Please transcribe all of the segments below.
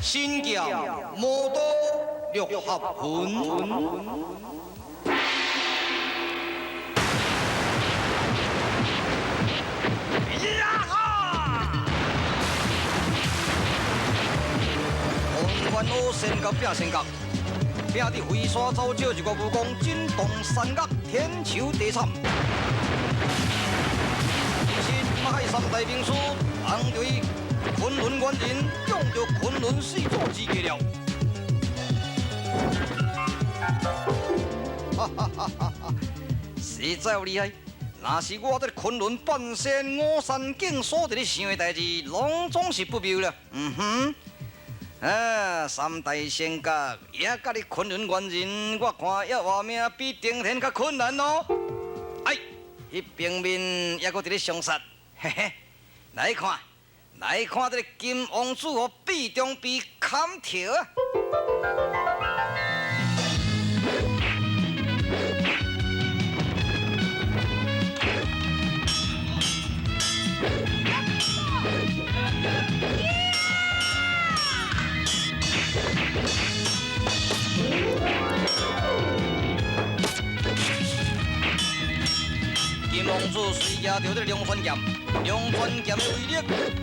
神剑魔刀六合魂。呀哈！黄元学仙甲拼仙角，拼伫飞沙走石一个武功，震动山岳，天球地惨。其实北海三大名师，人就伊昆仑原人，用着昆仑四祖之计了。哈哈哈哈哈！实在有厉害。若是我这个昆仑半仙五山境所伫咧想的代志，拢总是不妙了。嗯哼，啊，三大仙阁也佮你昆仑原人，我看要活命比登天较困难哦。哎，彼边面犹阁伫咧相杀，嘿嘿，来看，来看这个金王子予臂中臂砍跳啊！金王子随举著这个龙泉剑，龙泉剑的威力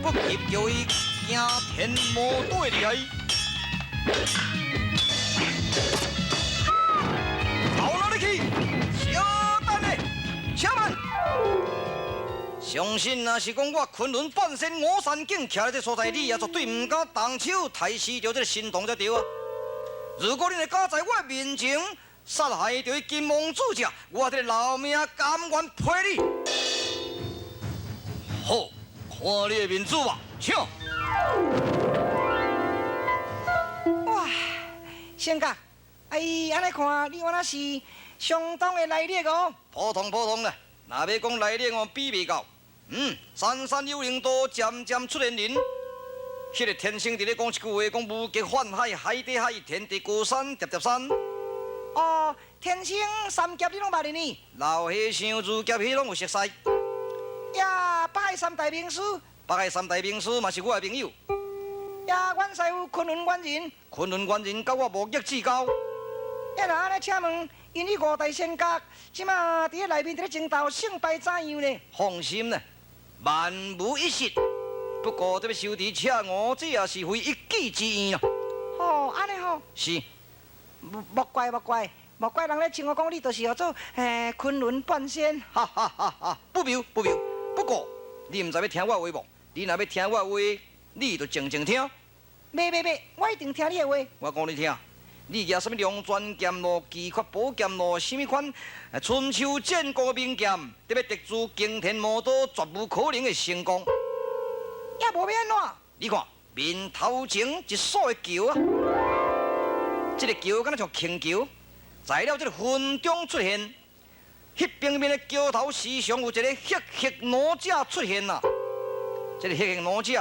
不及著伊惊天魔刀的厉害。到哪里去？小等下，且慢。相信若是讲我昆仑半仙五山境徛伫这所在，你也绝对毋敢动手刣死著这个神童才对啊！如果你会敢在我面前杀害著彼金王子者，我这个老命甘愿陪你。好，看你的面子吧，请。哇，仙哥，哎，按呢看你原来是相当的来历哦。普通普通啦，若欲讲来历哦，比袂到。山山有灵多，渐渐出现人。彼个天生伫咧讲一句话，讲无极泛海，海底海，天地高山，叠叠山。哦，天生三峡你拢捌哩呢？老和尚如剑，彼拢有熟似。呀，北海三大名师。北海三大名师嘛是我的朋友。呀，阮师父昆仑原人。昆仑原人佮我无逆之交。呀，若按呢，请问，𪜶彼五大仙阁，这马伫咧内面伫咧争斗，胜败怎样呢？放心啦，万无一失。不过这欲修持赤五，这也是非一己之愿啦。哦，按呢吼。是。莫怪莫怪莫怪，人咧称呼讲你就是号做昆仑半仙。哈哈哈哈！不妙不妙。不过你毋知欲听我话无？你若欲听我话，你就静静听。袂袂袂，我一定听你的话。我讲你听，你举啥物龙泉剑咯、奇绝宝剑咯，啥物款春秋战国的名剑，得欲得自惊天魔刀，绝无可能会成功。也无欲按怎？你看面头前一束的球啊，这个球敢若像轻球，在了这个云中出现，彼边面的桥头时常有一个赫赫老者出现啊。这个赫赫老者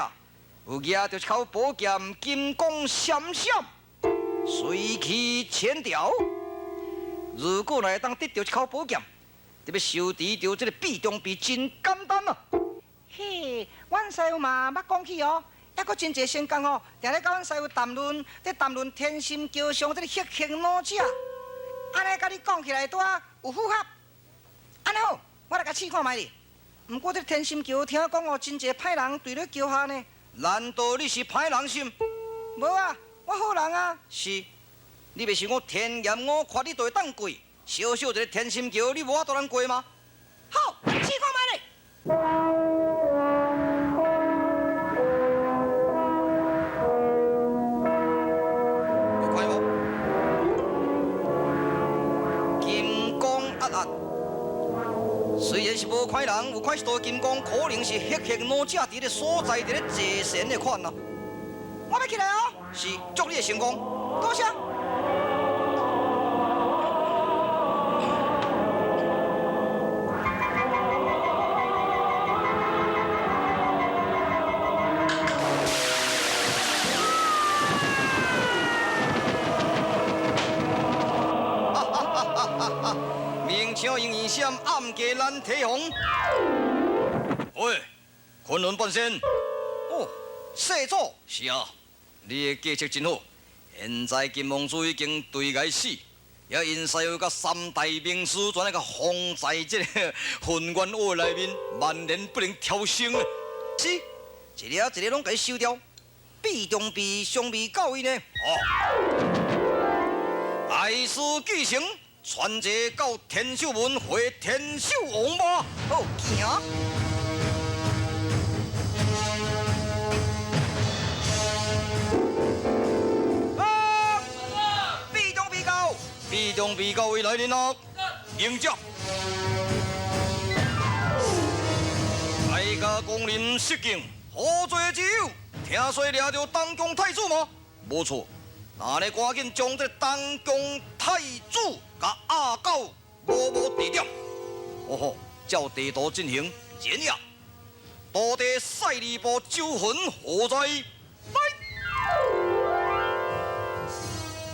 有举著一口宝剑，金光闪闪，随去千条。如果若会当得著这口宝剑，得欲修持著这个臂中臂真简单啊！嘿，阮师父嘛捌讲起哦，犹阁真济仙家哦，定咧佮阮师父谈论，咧谈论天心桥上这个赫赫老者。按呢佮你讲起来，拄仔有符合。按呢好，我来共试看觅咧。毋過這個天心橋聽講哦，真濟歹人佇咧橋下呢。難道你是歹人心？無啊，我好人啊。是，你袂想講天嚴五訣你都會當過，小小一個天心橋，你無法度通過嗎？好，試看覓咧。有看無？金光壓壓，雖然是無看人，有看一道金光，可能是黑黑老者佇咧所在佇咧坐禪的款啊。我欲起來哦。是，祝你會成功。多謝。明星用閃，暗計難提防。喂，崑崙半仙。哦，世祖。是啊，你的計策真好。現在金王子已經對𠊎死，也𪜶師傅佮三大名師全來共封在這個混元窩內面，萬年不能超生。是，一个一个攏共伊收掉。必中必尚未到位呢。哦，大事既成，傳旨到天秀門會天秀王吧。好，行。啊！必中必到，必中必到位來人咯，迎接。大駕光臨失敬，何罪之有？聽說掠著東宮太子嗎？無錯，那你趕緊將這東宮太子共押到五無地點。哦吼，照地圖進行檢驗。徒弟賽利部周雲何在？來，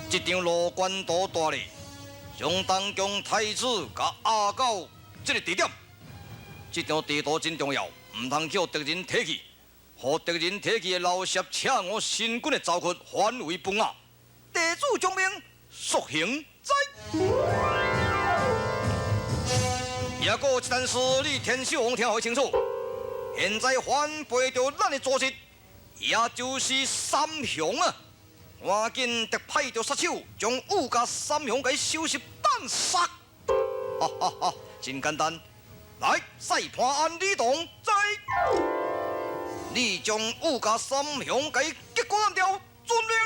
這張路關圖帶咧，將東宮太子共押到這個地點。這張地圖真重要，毋通叫敵人提去。予敵人提去的老攝赤吾新軍的巢窟，反為崩啊！地主將命，速行在。也閣有一件事，你天秀王聽予清楚。現在反背著咱的組織，也就是三雄啊！趕緊得派著殺手，將武家三雄共伊收拾彈殺。哈哈哈，真簡單。來，賽盤安李棟在。你將武家三雄共伊結果爛掉，遵命。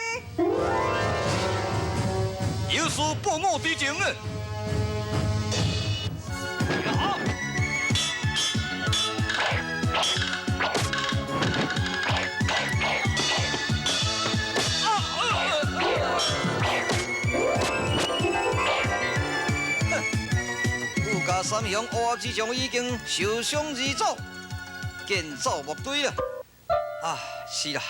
有事報我之情啊！武家三雄烏合之眾已經受傷而走，見走莫追啦。啊，是啦，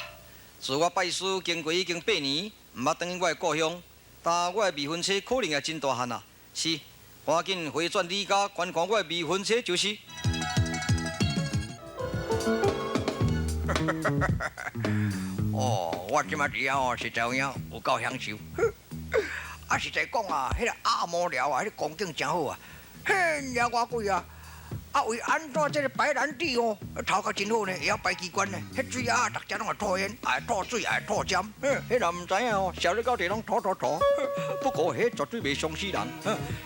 自我拜師經過已經8年，毋捌轉去我的故鄉，但我的未婚妻可能也真大漢啦。是，趕緊回轉李家觀看我的未婚妻就是。哦，我這馬佇遐哦，實在有影有夠享受。啊，實在講啊，彼個阿摩寮啊，彼個光景真好啊。嘿，爾偌貴啊！啊，為按怎這個白蘭地哦，頭殼真好呢，會曉排機關呢。彼水仔逐隻攏會吐煙，會吐水，會吐針。彼若毋知影哦，射咧到地攏吐吐吐。不過彼絕對袂傷死人，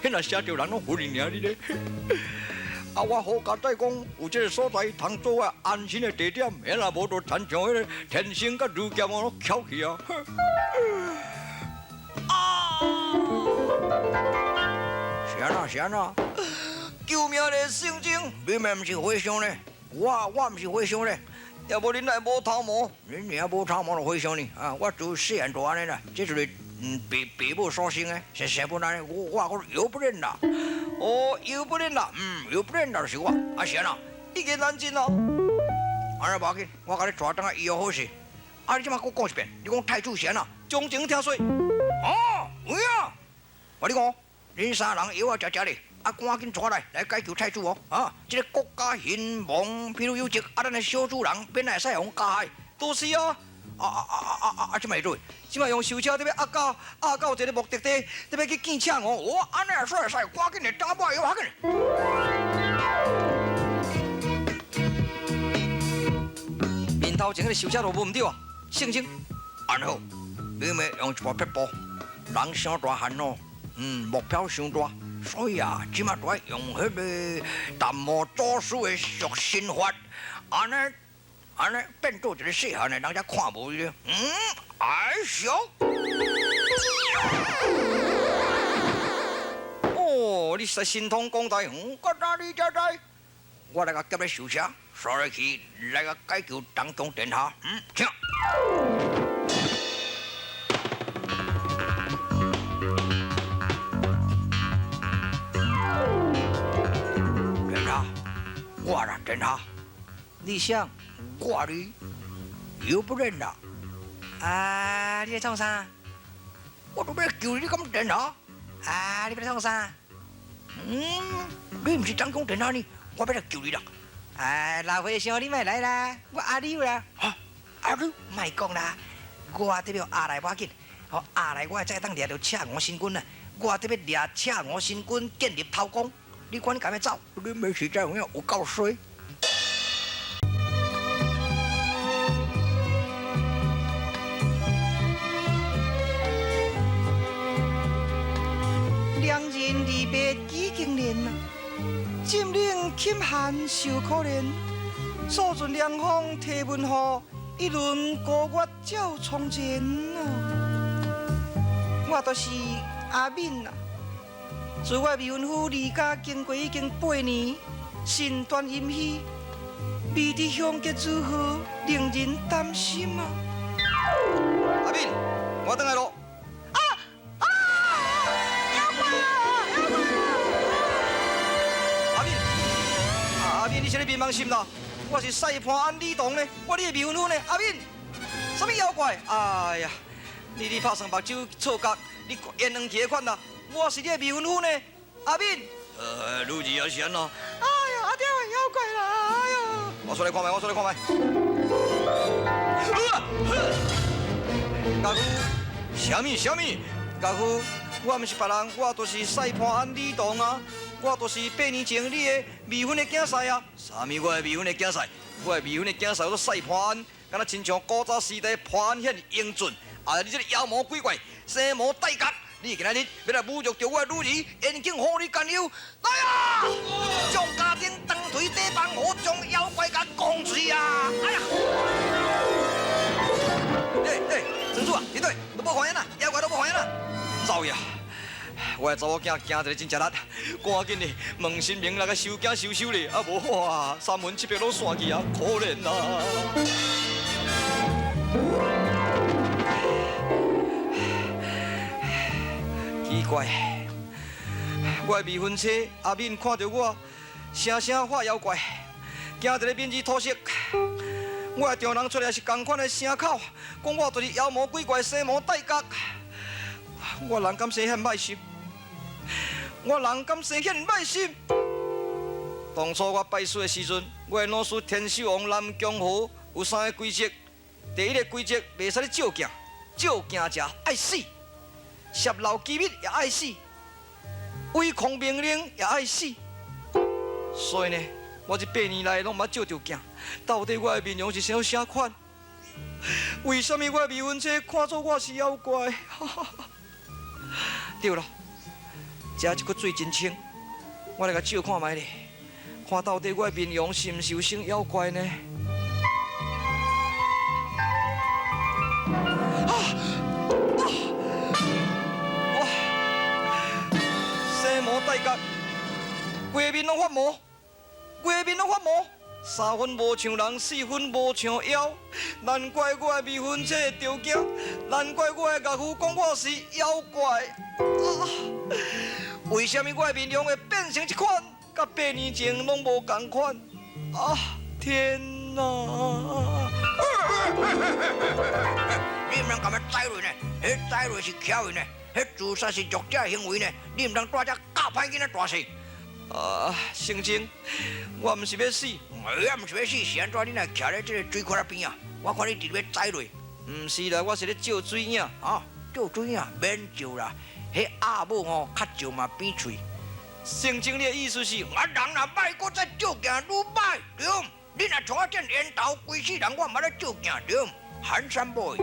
彼若射著人攏昏爾哩咧。啊，我好佳哉講有這個所在通做我安身的地點，彼若無就親像彼個天生佮如劍哦，攏翹去啊。啊！是按怎？是按怎？救命咧，圣经！明明毋是和尚咧，我毋是和尚咧，也無恁來無頭毛，恁爾無頭毛就和尚呢？啊，我自細漢就按呢啦，這就是爸爸母所生的，生生本按呢，我由不认啦。哦，由不认啦，由不认啦就是我，啊是按怎？已經冷靜咯。按呢無要緊，我共你帶轉來醫好勢。啊，你這馬閣講一遍，你講太子是按怎？將情聽說。哦，有影。我你講，恁三人藥仔食食咧。啊，趕緊帶來，來解救太子哦！啊，這個國家興亡，譬如有疾，啊，咱的小主人免會使予加害，都是啊！啊！這擺做，這擺用修車佇欲押到押到一個目的地，佇欲去見赤吾。哦，按呢也使會使，趕緊來打馬藥，趕緊。头前彼个修车路无毋对啊，圣经。按好，你咪用一部撇步，人伤大汉哦，目标伤大，所以啊，这马就爱用彼个达摩祖师的塑身法，按呢按呢变做一个细汉的人才看无伊。哎小。哦，你实神通广大，我哪里才知？我来共劫咧修车，煞落去来共解救东宫殿下。请。殿下，我啦，殿下。你想？我你又不认啦？啊，你咧创啥？我都欲救你，你敢殿下？啊，你欲创啥？你毋是东宫殿下呢？我欲来救你啦！哎，老和尚，你莫来啦，我阿柳啦。哈，阿柳？莫讲啦，我得欲下来无要紧，好下来我才会当掠著赤五神君啊！我得欲掠赤五神君建立头功，你管你敢欲走？你没实在有影有够衰。两人离别几经年啊，浸冷襟寒受可怜。诉尽凉风提文雨，一轮高月照窗前啊。我就是阿敏啊，自我未婚夫离家经过已经8年，身端阴虚，未知凶吉如何，令人担心啊。阿敏，我转来咯。你是咧迷茫心啦？我是赛潘安李唐呢，我你的未婚夫呢？阿敏，啥物妖怪？哎呀，你拍算目睭错觉，你演两起款啦。我是你的未婚夫呢，阿敏。女儿也是按怎？哎呀，阿爹妖怪啦！哎呀，我出来看觅，我出来看觅。家父，啥物啥物？家父，我毋是别人，我就是赛潘安李唐啊。我就是8年前你的未婚的囝婿啊！啥物？我的未婚的囝婿？我的未婚的囝婿叫做赛潘安，敢若亲像古早时代潘安遐尔英俊。啊！你这个妖魔鬼怪，生魔带角，你今仔日欲来侮辱著我的女儿，严禁予你干忧。来啊！将家丁当腿底放，我将妖怪共攻碎啊！哎呀！欸，庄主啊，李队都无看见啦，妖怪都无看见啦，走呀！我的查某囝行一个真吃力，赶紧的问神明来共收惊收收咧，啊无哇，三魂七魄拢散去啊，可怜啊！奇怪，我的未婚妻阿敏看著我，声声喊妖怪，惊一个面子土色。我的丈人出来是仝款的声口，讲我就是妖魔鬼怪，生魔带角。我人敢生遐歹心？我人敢生遐歹心？当初我拜师的时阵，我的老师天秀王南宫和有3个规则。第一个规则，袂使咧照镜，照镜者爱死；泄露机密也爱死；违抗命令也爱死。所以呢，我这8年来拢毋捌照著镜，到底我的面容是啥啥款？为啥物我的未婚妻看做我是妖怪？对了，这一骨水真清，我来共照看觅咧，看到底我的面容是毋是有生妖怪呢？啊！哇！生毛带角，规面拢发毛，规面拢发毛。3分无像人，4分无像妖，难怪我的未婚妻会著惊，难怪我的岳父讲我是妖怪。啊！为啥物我的面容会变成这款，佮8年前拢无仝款？啊！天哪！你毋通共伊宰落呢？彼宰落是巧呢，彼自杀是弱者行为呢。你毋通带这教歹囡仔大事。啊，圣经，我毋是欲死，我毋是欲死，是按怎？你若徛咧这个水库仔边啊，我看你伫咧宰落。毋是啦，我是咧照水影。啊，照水影免照啦，彼阿母吼较照嘛变喙。圣经你的意思是，啊人若歹，阁再照镜愈歹，对毋？你若像我這緣投規世人，我毋捌咧照鏡對毋？寒山 boy，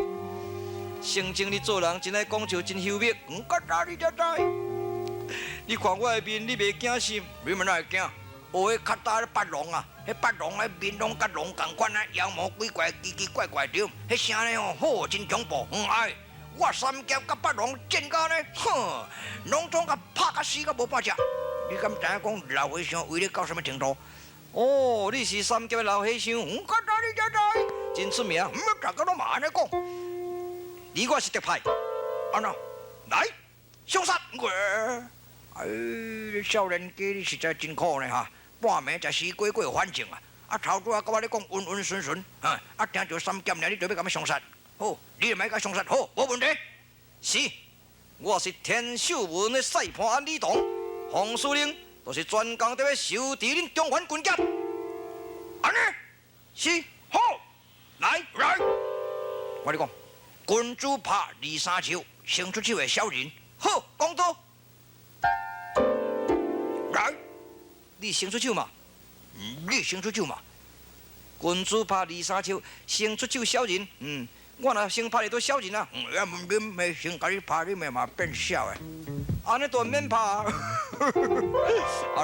成精你做人真愛講笑，真幽默。毋較早你才知。你看我的面，你袂驚是？你嘛哪會驚？哦，彼較早咧八龍啊，彼八龍彼面攏佮龍仝款啊，妖魔鬼怪奇奇怪怪對毋？彼聲咧吼，好真恐怖。嗯哎，我三俠佮八龍戰甲呢，哼，攏總共拍甲死甲無半隻。你敢知影講老和尚威力到啥物程度？哦，你是三峽的老和尚，嗯，較早你才知，真出名。嗯，大家攏嘛按呢講。你我是特派，按怎？來，相殺！哎，少年家你實在真苦呢哈！半暝食西瓜閣有反正啊！啊，頭拄仔佮我咧講溫溫順順，哈！啊，聽著三劍爾，你就欲共我相殺？好，你就欲共相殺，好，無問題。是，我是田秀文的賽盤安李棟，洪司令，就是專工佇咧收治恁中原軍艦。按呢？是，好，來來，我咧講，君主拍二三手，先出手的小人。好，講到。來，你先出手嘛？你先出手嘛？君主拍二三手，先出手小人。嗯，我若先拍會著小人啊。嗯，啊，恁咪先共你拍，你咪嘛變小的。按呢就毋免拍。按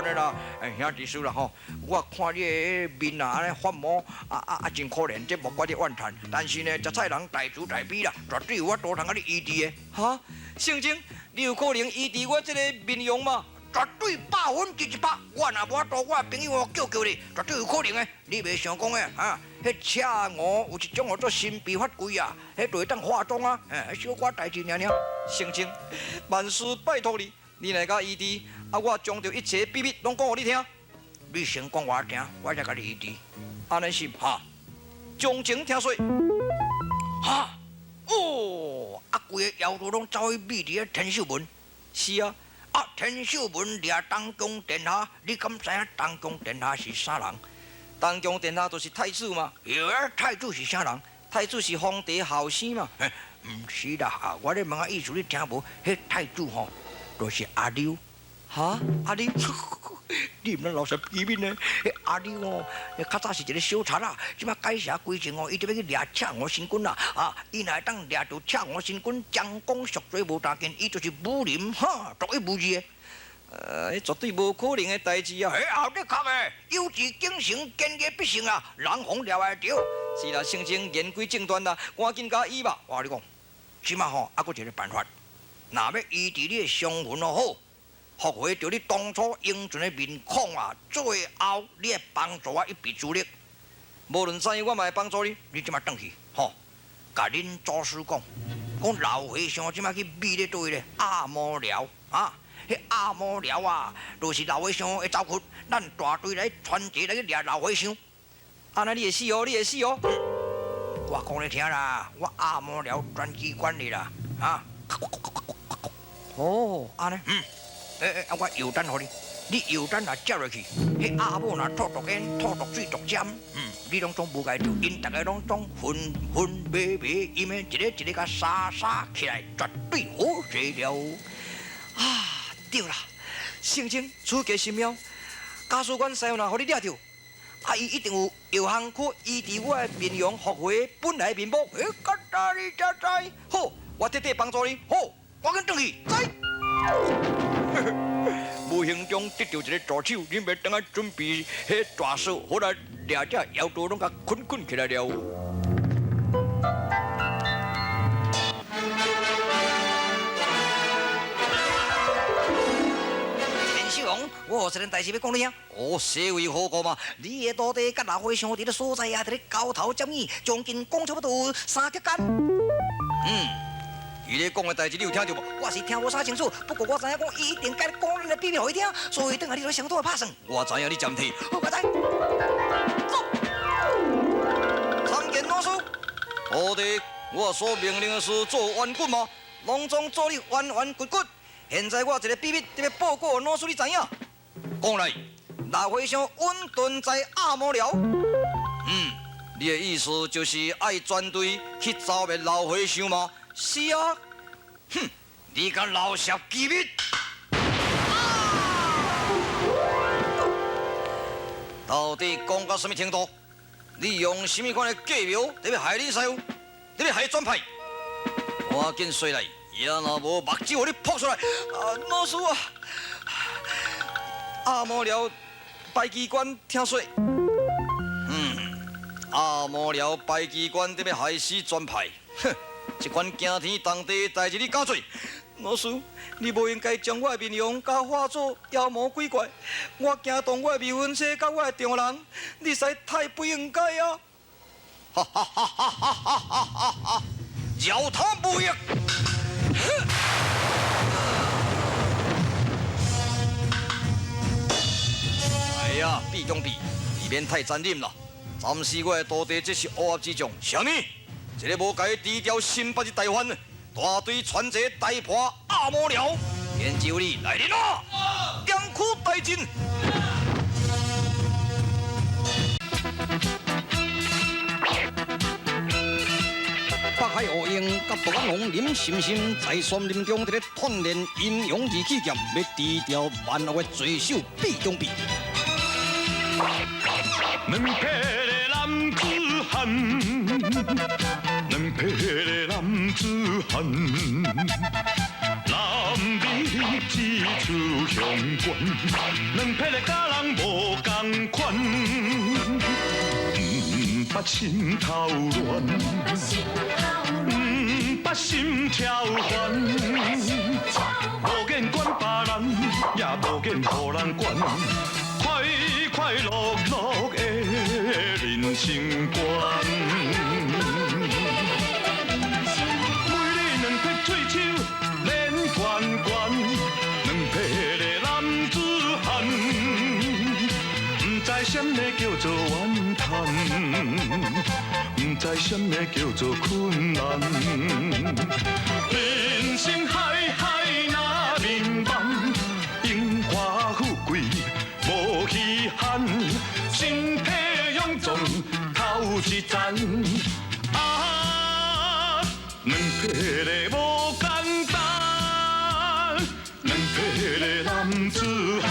呢啦，兄弟叔啦吼，我看你的面啊，按呢發毛，啊啊啊，真可憐，這無怪你怨嘆。但是呢，食菜人大慈大悲啦，絕對有法度通共你醫治的。哈，聖精，你有可能醫治我這個面容嗎？絕對100%，我若無法度，我的朋友我叫叫你，絕對有可能的。你袂想講的哈？彼赤鵝有一種叫做神秘法櫃啊，彼就會當化妝啊，小可代誌爾爾。聖精，萬事拜託你，你若共醫治，啊，我將著一切秘密攏講予你聽。你先講我聽，我才共你醫治。按呢是哈？將情聽說。哈？哦，啊，規个妖道攏走去秘佇咧田秀文。是啊。啊！田秀文掠東宮殿下，你敢知影東宮殿下是啥人？東宮殿下就是太子嘛。對啊，太子是啥人？太子是皇帝後生嘛。嘿，毋是啦，我咧問个意思你聽無？彼太子吼，就是阿溜。哈？阿溜？你毋通老實機敏呢？彼阿溜哦，較早是一個小賊仔，這擺改邪歸正哦，伊就欲去掠赤鶯神君啦。啊，伊若會當掠著赤鶯神君，將功贖罪無大緊，伊就是武林哈獨一無二的。彼絕對無可能的代誌啊！欸，後的確的，有志竟成，堅毅必勝啊！人防掠會著。是啦，聖精言歸正傳啦，趕緊共醫吧。我共你講，這擺吼，猶閣一個辦法，若欲醫治你的傷痕哦好。復回著你當初英俊的面孔啊！最後你會幫助我一臂之力，無論怎樣，我嘛會幫助你。你這擺轉去，吼，共恁祖師講，講老和尚這擺去覓咧佗位咧阿摩寮啊，彼阿摩寮啊，就是老和尚的走窟，咱大隊來傳旨來去掠老和尚。按呢你會死哦，你會死哦！我講你聽啦，我阿摩寮專機管理啦，啊！哦，按呢，嗯。欸欸，啊！我藥單予你，你藥單若食落去，彼阿母若吐毒煙、吐毒水、毒針，嗯，你攏總無共伊著，𪜶逐个攏總昏昏迷迷，伊們一个一个共沙沙起來，絕對好勢了。啊，對啦，聖精此計神妙，假使阮師父若予你掠著，啊，伊一定有藥方可醫治我的面容，復回本來面目。欸，簡單你才知。好，我徹底幫助你。好，趕緊轉去。知。無形中得著一个助手，恁欲轉來準備彼大數，好來掠這妖道攏共捆捆起來了。田秀王，我有一件代誌欲講你聽。哦，這為何故嘛？你的徒弟佮老和尚佇咧所在啊，佇咧交頭接耳，將近講差不多有三刻間。嗯。伊咧講的代誌，你有聽著無？我是聽無啥清楚，不過我知影講，伊一定共你講恁的秘密予伊聽，所以轉來你就相當會拍算。我知影你占體，我知。走，參見老師。徒弟，我所命令的事做完竣嗎？攏總做得完完骨骨。現在我有一个秘密，得欲報告予老師你知影。講來，老和尚隱遁在阿摩寮。嗯，你的意思就是愛專隊去剿滅老和尚嗎？是啊，哼，你敢老澀機密？到底講到啥物程度？你用啥物款的计谋，伫欲害恁师父，伫欲害全派？赶紧说来，也若无目睭予你噗出来！啊，老师啊，阿摩寮白机关听说，阿摩寮白机关伫欲害死全派，哼，这款惊天动地的代志你敢做？老师，你无应该将我的面容共化做妖魔鬼怪，我惊动我的未婚妻佮我的丈人，你实在太不应该啊！哈哈哈哈哈哈哈！饶他无益。哎呀，毕中毕，未免太残忍了。暂时我的徒弟这是乌合之众，啥物？一个无共伊除掉新北的大犯，大队传一个大破阿摩寮，研究你来人啊！点苦大阵。北海乌鹰佮独眼龙林深深在山林中伫咧锻炼阴阳二气剑，欲除掉万恶的罪首毕中毕。两撇的男子汉，两撇的男子汉，男儿志出乡关，两撇的佮人无仝款，毋捌心头乱，毋捌心超烦，无见管别人，也无见予人管。快快乐乐的人生观，每日两撇喙鬚练悬悬，两撇的男子汉，毋知啥物叫做怨叹，毋知啥物叫做困难。人生海海若眠梦，荣华富贵无稀罕，身体勇壮头一层。啊，两撇的无简单，两撇的男子汉。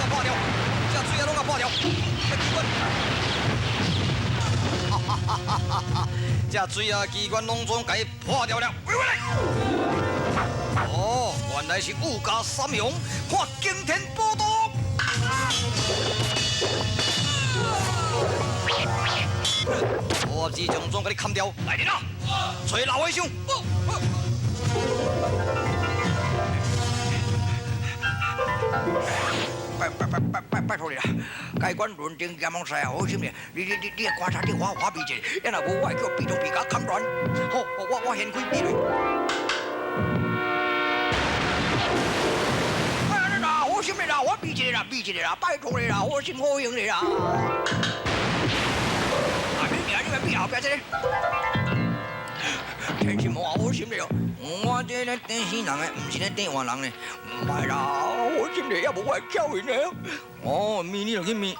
破掉，这水仔拢共破掉，哈哈哈哈哈！这水仔机关拢总共伊破掉了，回来！哦，原来是五家三雄，看惊天波动！我只将总共你砍掉，来人啊！揣老和尚！拜拜拜拜拜拜托你啦！该管轮定阎王师啊，好心你，你你你你观察顶我我避一下，若无我会叫毕中毕共砍断。好，我先开闭落。哎啦，好心你啦，我避一下啦，避一下啦，拜托你啦，好心好用你啦。啊，你你你避后壁这个。天心魔好心你哦，我这咧等死人的，毋是咧等活人的。毋系啦，好心你，也无我会叫𪜶的。哦，面你就去面。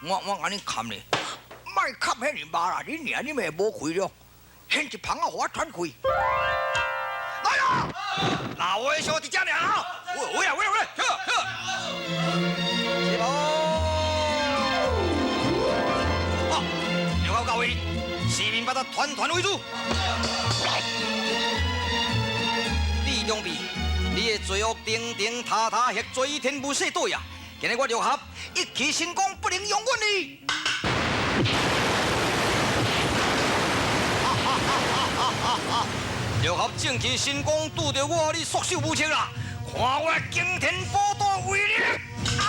我共你砍咧，莫砍遐尔麻啦，你尔你咪会无气了。先一旁仔，予我喘气。来啦，老和尚伫遮尔啊！喂喂喂喂，去去。师傅，好，六合到位，四面八方团团围住。李中弼，你的罪恶重重塌塌，血罪天无细对啊！今日我六合一气神功，不能容忍你。六合正气神功拄著我，你束手无策啦！看我惊天宝刀威力！啊！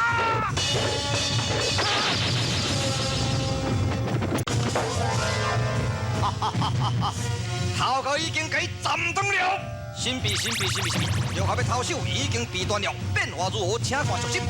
哈哈哈哈哈！头壳已经共伊斩断了。神秘神秘神秘神秘，六合的头手已经被断了，变化如何？请看速写。